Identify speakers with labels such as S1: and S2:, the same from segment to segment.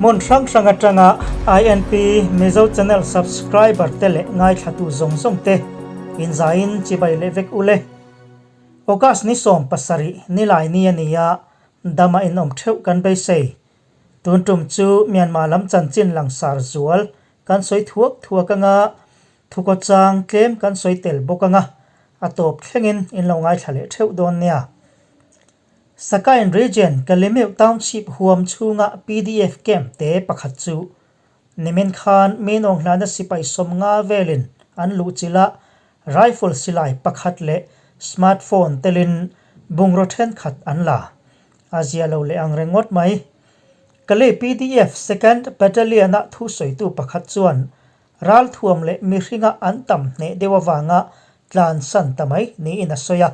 S1: Hmun hrang hrang atanga INP Mizo Channel subscriber te leh ngaithlatu zawng zawng te inzaiin chibai leh vek ule. August ni 17 nilai ni a ni a, dama inawm theuh kan beisei. Tun tum chu Myanmar lam chanchin langsar zual kan sawi thuak thuak anga Thukawchang tlem kan sawi tel bawk anga, a tawp thlengin in lo ngaithla leh theuh dawn nia. Sakain Region Kalemeu Township huam chhunga pdf camp te pakhat chu nimin khan Minawng hlana sipai 50 velin an luhchilh a, rifle silai pakhat leh smartphone telin bungraw thenkhat an la. A zia lo leh ang reng ngawt mai. Kalay pdf Second Battalion-a thusawitu pakhat chuan Ralthuam leh mihringa an tam hneh deuh avanga tlan san ta mai niin a sawi a.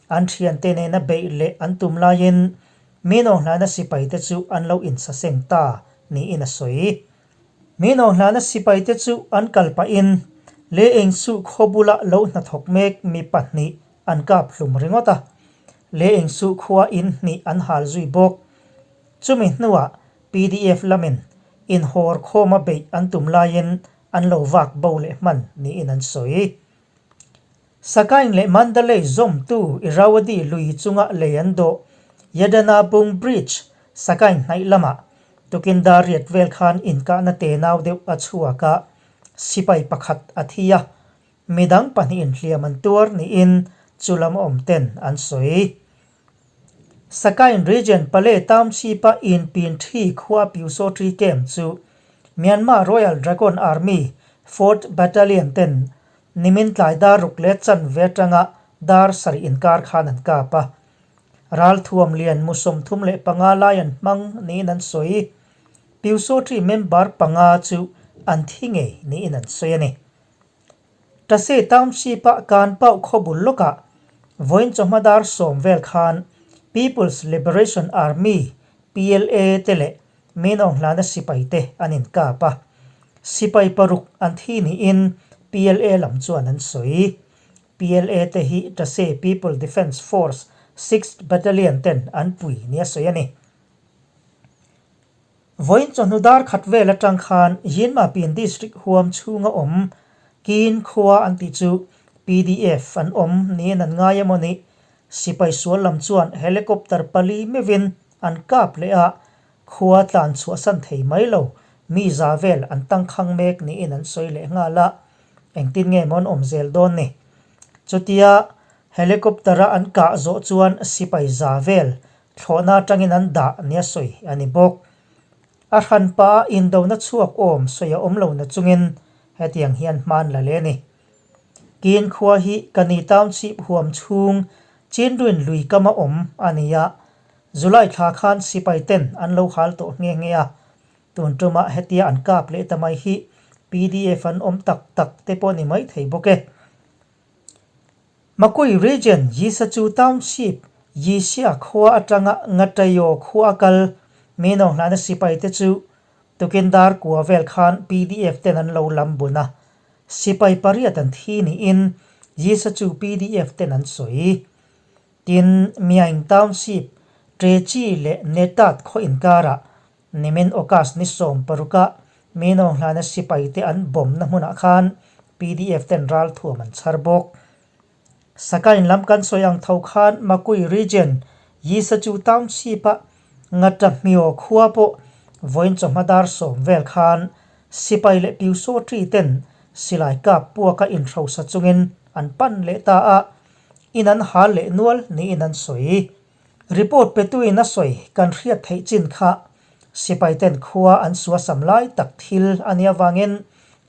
S1: An thiante nena beih leh an tum laiin Minohlana sipaite chu an lo insaseng ta niin a sawi. Minohlana sipaite chu an kal pahin Le Engsu khaw bula lo hnathawk mek mi pahnih an kap hlum ringawt a. Le Engsu khua in hnih an hal zui bawk. Chumi hnuah Pdf lamin inhawr khawma beih an tum laiin an lo vak bo leh hman niin an sawi. Sakaing leh Mandalay zawmtu Irrawaddy lui chunga lei an dawh Yadana Bung Bridge, Sakaing hnaih lamah tukin dar riat vel khan inkahna tenau deuh a chhuak a, sipai pakhat a thi a, midang pahnihin hliam an tuar niin chu lam awm ten an sawi. Sakain Region Pale Township-a inpin thi khua Pyusawṭi Camp chu Myanmar Royal Dragon Army Fourth Battalion ten nimin tlai dar ruk leh chanve atanga dar sarih inkar khan an kap a. Ralthuam lian mu 35 lai an hmang niin an sawi. Pyusawṭi member panga chu an thi ngei niin an sawi a ni. Tase Township-a kan pauh khaw bul lawkah vawiin chawhma dar 10 vel khan People's Liberation Army, PLA, te leh Minawng hlana sipai te an inkap a. Sipai paruk an thi niin PLA lam chuan an sawi. PLA te hi Tase People Defence Force Sixth Battalion ten an pui nia sawi a ni. Vawiin chawhnu dar khat vel atang khan Yinmapin District huam chhunga awm Kin khua an tih chu pdf an awm niin an ngai emaw ni? Sipai sual lam chuan helicopter pali meuhin an kap leh a, khua tlan chhuahsan thei mai lo, mi za vel an tangkhang mek niin an sawi leh nghal a, engtin nge maw an awm zel dawn ni? Chutia helicopter-a an kah zawh chuan sipai za vel Thlawhna atangin an dah nia sawi a ni bawk. A hranpa a indona chhuak awm sawi a awm lo na chungin hetiang hian hman la le ni. Kin khua hi Kani Township huam chhung Chinruin lui kama awm a ni a, July thla khan sipai ten an lo hal tawh nghe nghe a. Tun tumah hetia an kap leh ta mai hi pdf an awm tak tak te pawh ni mai thei bawk e. Makui Region Yisachu Township, Yixia khua atanga Ngatayo khua a kal Minawng hlana sipai te chu tukin dar kua vel khan pdf ten an lo lam bun a, sipai pariat an thi niin Yisachu pdf ten an sawi. Tin, Myaing Township, Trechi leh Netat khaw inkarah Nimin August ni 16 ah Minawng hlana sipai te an bomb na hmunah khan pdf ten ralthuam an chhar bawk. Sakain lam kan sawi ang tho khan Makui Region Yisachu Township ah Ngata Hmio khua pawh vawiin chawhma dar 10 vel khan sipai leh Pyusawṭi ten silai kap puaka inhrosa chungin an pan leh ta a, in an hal leh nual niin an sawi. Report petuin a sawi kan hriat theih chin kha sipai ten khua an suasam lai tak thil a nia vangin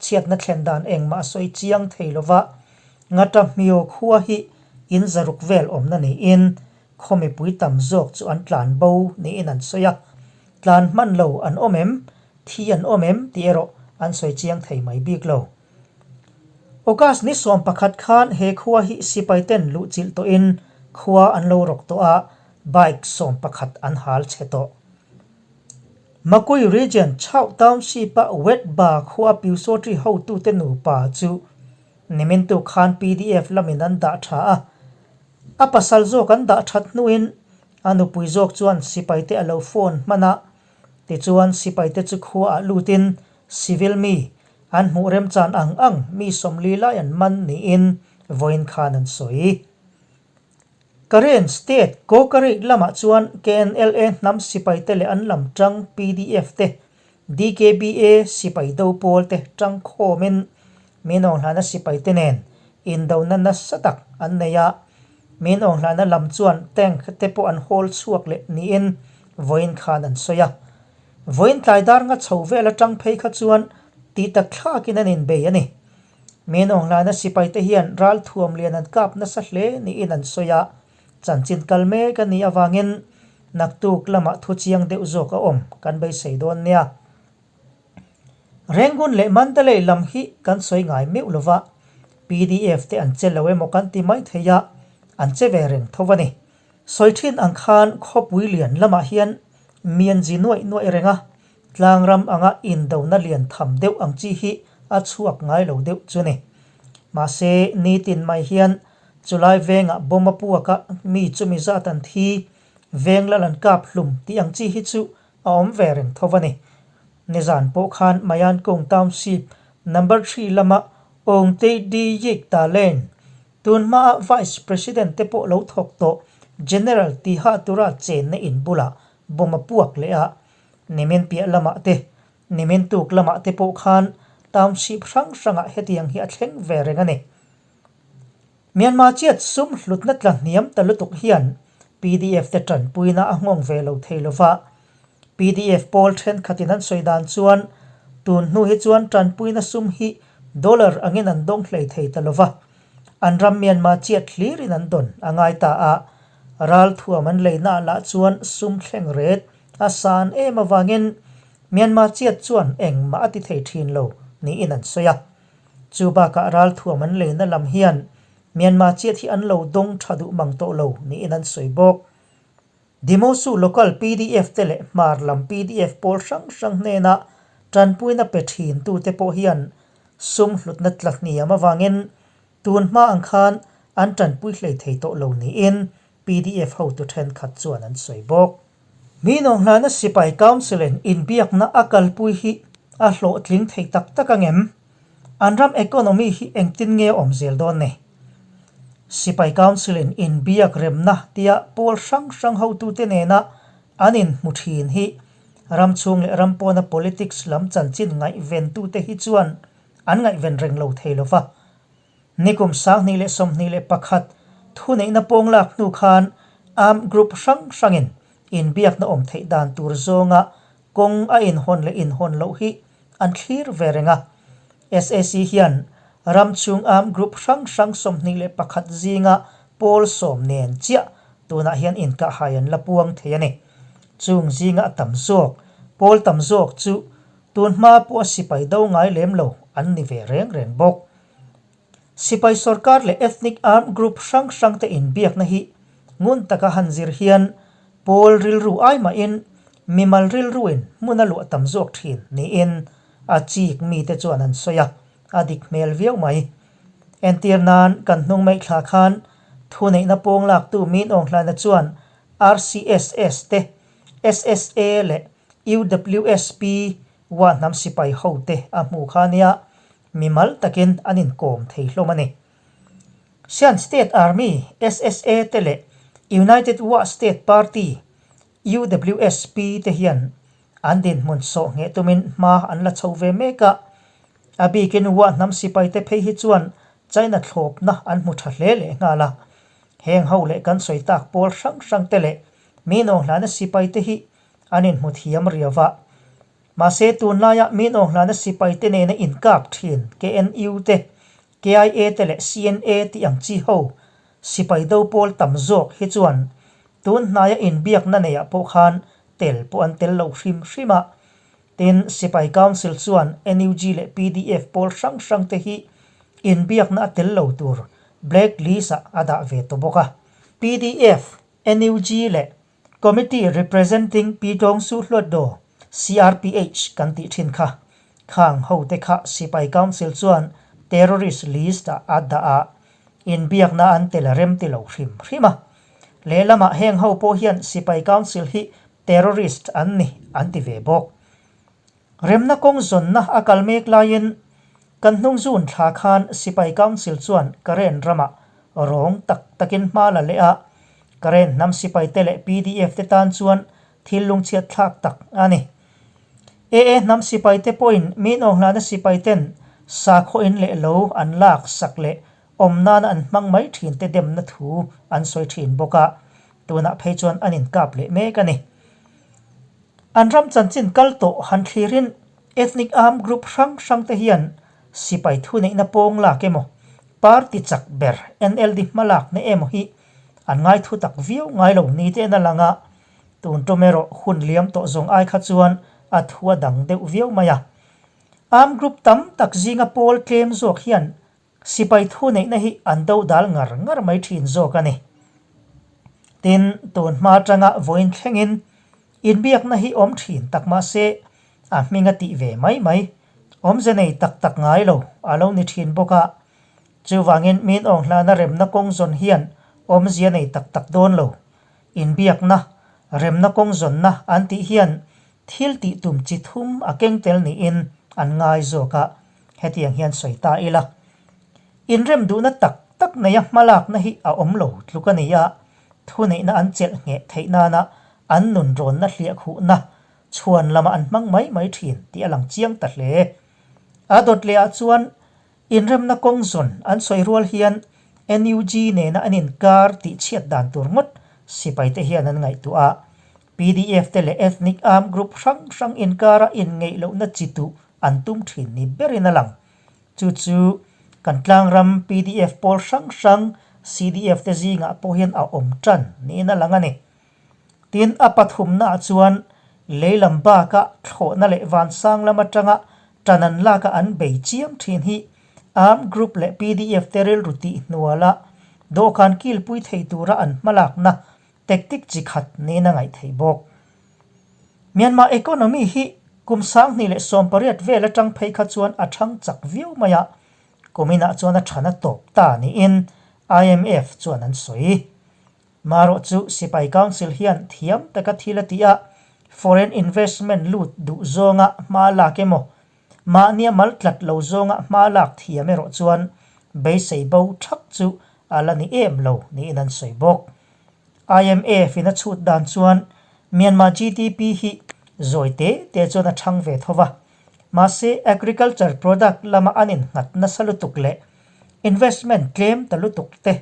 S1: chhiatna thlen dan engmah a sawi chiang thei lova, Ngata Hmio khua hi in zaruk vel awmna niin khaw mipui tam zawk chu an tlan bo niin an sawi a, tlan hman lo an awm em, thi an awm em tih erawh an sawi chiang thei mai bik lo. August ni 11 khan he khua hi sipai ten luhchilh tawhin khua an lo rawk tawh a, bike 11 an hal chhe tawh. Makui Region Chhau Township-a Wet Ba khua Pyusawṭi hotute nupa chu nimin tuk khan pdf lamin an dah tha a, a pasal zawk an dah that hnuin a nupui zawk chuan sipaite a lo phone hman a. Tichuan, sipaite chu khuaah lutin civil mi an hmuh remchan ang ang mi 40 lai an man niin vawiin khan an sawi. Karen State Kawkarei lamah chuan KNLA hnam sipaite leh an lam tang PDF te, DKBA sipai do pawl te tang khawmin min awnghlana sipaite nen indona nasa tak an nei a. Min awnghlana lam chuan tank te pawh an hawl chhuak leh niin vawiin khan an sawi a. Vawiin tlai dar nga chho vel atang phei kha chuan tih tak thlakin an inbei a ni. Min Aunghlana sipaite hian ralthuam lian an kap nasa hle niin an sawi a, chanchin kal mek a nih avangin naktuk lamah thu chiang deuh zawk a awm kan beisei dawn nia. Rangoon leh Mandalay lam hi kan sawi ngai meuh lova, pdf te an che lo emaw kan ti mai thei a, an che ve reng tho a ni. Sawi thin ang khan khawpui lian lamah hian mian zi nuaih nuaih reng a, Tlangram anga indona lian tham deuh ang chi hi a chhuak ngai lo deuh chu ni. Mahse, nitin mai hian chulai vengah bomb a puak a, mi chumi zat an thi, veng lal an kap hlum tih ang chi hi chu a awm ve reng tho a ni. Nizan pawh khan Mayankung Township Number Three lama Awngtei Di Yik Ta Lane, tun hmaa Vice President te pawh lo thawk tawh General Tiha Tura chenna in bulah bomb a puak leh a, Nimin piah lamah te, nimin tuk lamah te pawh khan township hrang hrangah hetiang hi a thleng ve reng a ni. Myanmar chiat sum hlutna tla hniam ta lutuk hian pdf te tanpuina a nghawng ve lo thei lova. Pdf pawl thenkhatin an sawi dan chuan tun hnu hi chuan tanpuina sum hi dollar angin an dawng hlei thei ta lova. An ram Myanmar chiat hlirin an dawn a ngai ta a, ralthuam an leinaah lah chuan sum thleng ret A san em avangin Myanmar chiat chuan engmah a ti thei thin lo niin an sawi a. Chu bakah ralthuam an leina lam hian Myanmar chiat hi an lo dawng tha duh mang tawh lo niin an sawi bawk. Dimosu local pdf te leh hmar lam pdf pawl hrang hrang hnena tanpuina pe thin tute pawh hian sum hlutna tla hniam avangin tun hma ang khan an tanpui hlei thei tawh lo niin Pdf hotu thenkhat chuan an sawi bawk. Mi nawnghlana sipai council-in inbiakna a kalpui hi a hlawhtling thei tak tak ang em? An ram economy hi engtin nge a awm zel dawn ni? Sipai council-in inbiak remna tia pawl hrang hrang hotute nena an inhmu thin hi ram chhung leh ram pawna politics lam chanchin ngaihventute hi chuan an ngaihven reng lo thei lo va. Nikum 2021 thuneihna pawng lak hnu khan armed group hrang hrangin inbiakna awm theih dan tur zawnga kawng a inhawn leh inhawn loh hi an thlir ve reng a. SAC hian ram chhung armed group hrang hrang 21 zinga pawl sawm nen chiah tunah hian inkahhai an la puang thei a ni. Chung zinga a tam zawk, pawl tam zawk chu tun hma pawh a sipai do ngai lem lo an ni ve reng reng bawk. Sipai sorkar leh ethnic armed group hrang hrang te inbiakna hi ngun taka han zir hian pawl rilru ai mahin mimal rilruin hmun a luah tam zawk thin niin a chik mite chuan an sawi a, a dik hmel viau mai. Entir nan kan hnung mai thla khan thuneihna pawng laktu Min Aung Hlaina chuan RCSS te, SSA leh UWSP Wa hnam sipai hote a hmu kha nia mimal takin an inkawm thei hlawm a ni. Shan State Army, SSA, te leh United Wa State Party, UWSP, te hian an dinhmun sawh ngheh tumin hma an la chho ve mek a. A bikin Wa hnam sipaite phei hi chuan China thlawpna an hmu tha hle leh nghal a. Heng ho leh kan sawi tak pawl hrang hrang te leh mi nawnghlana sipaite hi an inhmu thiam riau a. Mahse, tunlaia min awnghlana sipaite nena inkap thin KNU te, KIA te leh CNA tih ang chi ho sipai do pawl tam zawk hi chuan tun hnaia inbiakna neiah pawh khan tel pawh an tel lo hrim hrim a. Tin, Sipai Council chuan NUG leh pdf pawl hrang hrang te hi inbiakna a tel lo tur black list ah a dah ve tawh bawk a. Pdf, NUG leh Committee Representing Pi Tawng Su Hluatdaw, CRPH, kan tih thin kha. Khang hote kha Sipai Council chuan terrorist list ah a dah a, inbiakna an tel a rem ti lo hrim hrim a. Lehlamah heng ho pawh hian Sipai Council hi Terrorist an ni an ti ve bawk. Remna kawng zawnna a kal mek laiin kan hnung zun thla khan Sipai Council chuan Karen ramah rawng tak takin hma la leh a, Karen hnam sipaite leh pdf te tan chuan thil lungchhiat thlak tak a ni. AA hnam sipaite pawhin min awnghlana sipaiten sakhaw in leh lo an lak sak leh awm nana an hmang mai thin te demna thu an sawi thin bawk a, tunah phei chuan an inkap leh mek a ni. An ram chanchin kal tawh han thlirin ethnic armed group hrang hrang te hian sipai thuneihna pawng lak emaw, party chak ber NLD hmalakna emaw hi an ngai thu tak viau ngai lo ni te en a lang a, tun tum erawh hun liam tawh zawng ai kha chuan a thu a dang deuh viau mai a. Armed group tam tak zinga pawl tlem zawk hian Sipai thu neihna hi an do dal ngar ngar mai thin zawk a ni. Tin, tun hma atanga vawiin thlengin inbiakna hi awm thin tak mah se a hming a tih ve mai mai, awmze nei tak tak ngai lo a lo ni thin bawk a. Chuvangin min awnghlana remna kawng zawn hian awmzia nei tak tak dawn lo. Inbiakna, remna kawng zawnna an tih hian Thil tih tum chi thum a keng tel niin an ngai zawk a, hetiang hian sawi ta ila. Inrem duhna tak tak neia hmalakna hi a awm lo tluk a ni a, thuneihna an chelh ngheh theih nana an nunrawnna hliahkhuhna chhuan lamah an hmang mai mai thin tih a lang chiang ta hle. A dawt lehah chuan Inremna kawng zawn an sawi rual hian NUG nena an inkar tih chhiat dan tur ngawt sipaite hian an ngaihtuah a. Pdf te leh ethnic armed group hrang hrang inkara inngeih lohna chi tuh an tum thin ni berin a lang. Chu chu kan tlangram pdf pawl hrang hrang CDF te zingah pawh hian a awm tan niin a lang a ni. Tin, a pathumnaah chuan lei lam baka thlawhna leh vansang lam atanga ṭan an laka an bei chiam ṭhin hi armed group leh pdf te rilru tih hnuala dawhkan kilpui thei tura an hmalakna tactic chi khat niin a ngaih theih bawk. Myanmar economy hi kum 2018 vel aṭang phei kha chuan a ṭhang chak viau mai a, kuminah chuan a ṭhan a tawp ta niin IMF chuan an sawi. Marawh chu Sipai Council hian thiam taka thil a tih a, foreign investment lut duh zawnga hma lak emaw, mahnia mal tlat lo zawnga hma lak thiam erawh chuan beisei bo thak chu a la ni em lo niin an sawi bawk. IMF in a chhut dan chuan Myanmar GDP hi zawi te te chuan a thang ve tho va, mahse agriculture product lama an innghat nasa lutuk leh investment tlem ta lutuk te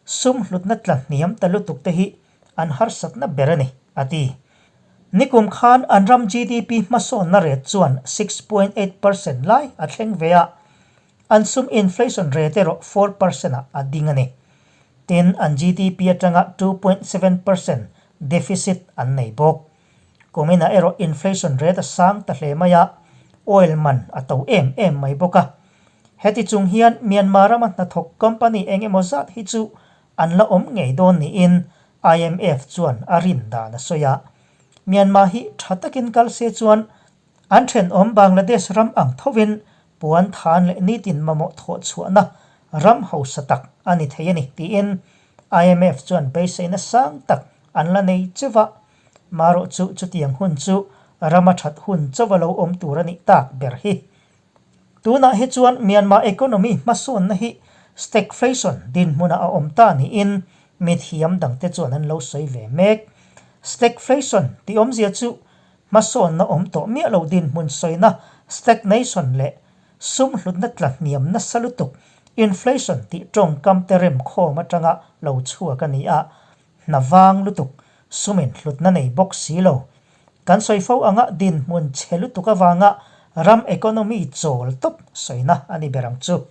S1: Sum hlutna tla hniam ta lutuk te hi an harsatna ber a ni, a ti. Nikum khan an ram GDP hmasawnna rate chuan 6.8 percent lai a thleng ve a, an sum inflation rate erawh 4 percent ah a ding a ni. Tin, an GDP atanga 2.7 percent deficit an nei bawk. Kuminah erawh inflation rate a sang ta hle mai a, oil man a to em em mai bawk a. Heti chung hian Myanmar rama hnathawk company eng emaw zat hi chu an la awm ngei dawn niin IMF chuan a rin dan a sawi a. Myanmar hi tha takin kal se chuan an thenawm Bangladesh ram ang thovin puan than leh nitin mamawh thawh chhuahna ram hausa tak a ni thei a ni tiin IMF chuan beiseina sang tak an la nei cheuh a. Marawh chu chutiang hun chu rama that hun chauh a lo awm tur a nih tak ber hi. Tunah hi chuan Myanmar economy hmasawnna hi stagflation dinhmunah a awm ta niin mithiam dangte chuan an lo sawi ve mek. Stagflation tih awmzia chu hmasawnna awm tawh miah lo dinhmun sawina stagnation leh sum hlutna tla hniam nasa lutuk inflation tih tawngkam te remkhawm atanga lo chhuak a ni a, Hna vang lutuk, sumin hlutna nei bawk si lo. Kan sawi fo anga dinhmun chhe lutuk avanga ram economy chawl tawp sawina a ni ber ang chu.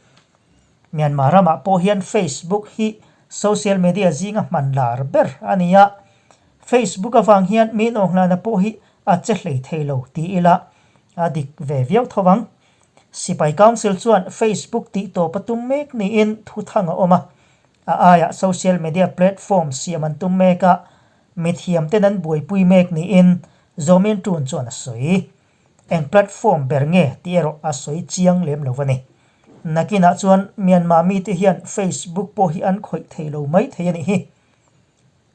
S1: Myanmar ramah pawh hian Facebook hi social media zinga hman lar ber a ni a. Facebook avang hian mi nawnghlana pawh hi a che hlei thei lo ti ila a dik ve viau tho ang. Sipai Council chuan Facebook tih tawp a tum mek niin thuthang a awm a. A aiah social media platform siam an tum mek a, mithiamten an buaipui mek niin Zomin Tun chuan a sawi. Eng platform ber nge tih erawh a sawi chiang lem lo a ni. Nakinah chuan Myanmar mite hian Facebook pawh hi an khawih thei lo mai thei a nih hi.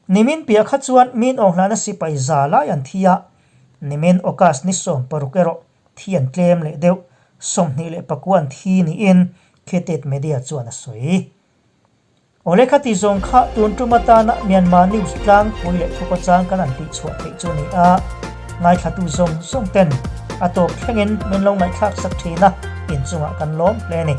S1: Nimin piah kha chuan min awnghlahna sipai za lai an thi a, nimin August ni 16 erawh thi an tlem leh deuh, 24 an thi niin Khetet Media chuan a sawi. Awle kha ti zawng kha tun tum atana Myanmar news tlangpui leh thukhawchang kan han tihchhuah theih chu a ni a, ngaithlatu zawng zawng ten a tawp thlengin min lo ngaihthlak sak thin a, inchungah kan lawm hle a ni.